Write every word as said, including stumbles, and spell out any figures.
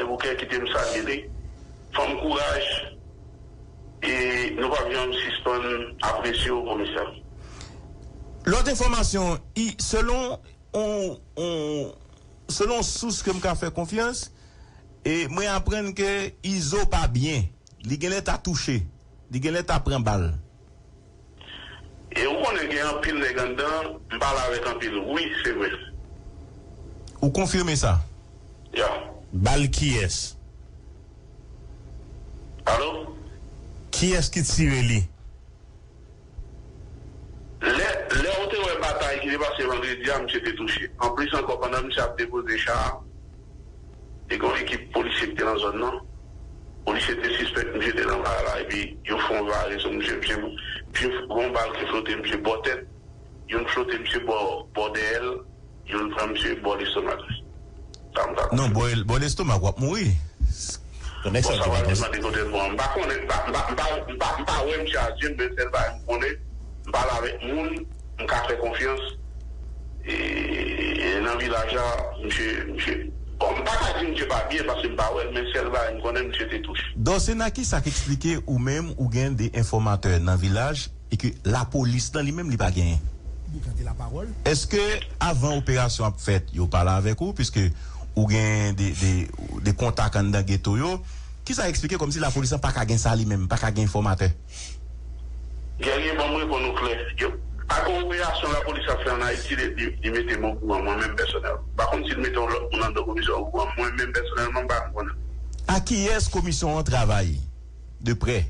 Bouquet, kite m salye li. Fè m kouraj. E nou p ap janm sispann apresye w, komisè. Lòt enfòmasyon, i, selon on, on, selon sous ke m ka fè konfyans, e mwen aprann ke Izo pa byen. Li genlè ta touche. Li genlè ta pran bal. E ou konnen gen anpil nèg anndan, m pale avèk anpil. Wi, se vre. Ou konfime sa? Ya. Bal kiyès? Alo? Kiyès ki tire li? Lè, lè ou te wè batay ki te pase vandredi a, misye te touche. Anplis ankò, pandan misye ap depoze cha a, te gen yon ekip polisye ki te nan zòn nan. Polisye te sispèk misye te nan bagay la, epi yo fè yon vare sou misye. Misye, misye, gen yon bal ki flote misye bò tèt, youn flote misye bò, bò dèyè l, youn pran misye bò lestomak li. Sa m ka konfime. Non, bò, bò lestomak, w ap mouri. Bon, sa w pral demande kote l pran. M pa konnen, m pa, m pa, m pa, m pa, m pa wè misye a zye m, men sèl bagay m konnen, m pale avèk moun, m ka fè konfyans. E, e nan vilaj la, misye, misye, bon, m pa ka di misye pa byen paske m pa wè l, men sèl bagay m konnen, misye te touche. Dòsena, kisa k eksplike ou menm ou gen de enfòmatè nan vilaj e ke lapolis nan li menm li pa genyen? Boukan te lapawòl. Èske avan operasyon ap fèt, yo pale avèk ou, piske ou gen de, de, de kontak anndan geto yo? Kisa eksplike kòmsi lapolis lan pa ka gen sa li menm, pa ka gen enfòmatè? Guerrier, ban m reponn ou klè. Yo, pa gen operasyon lapolis ap fè ann Ayiti, li, li, li mete m okouran, mwen menm pèsonèl. Pa konn si l mete yon lòt moun anndan komisyon okouran, mwen menm pèsonèlman, m pa konn konnen. A kiyès komisyon an travay de prè?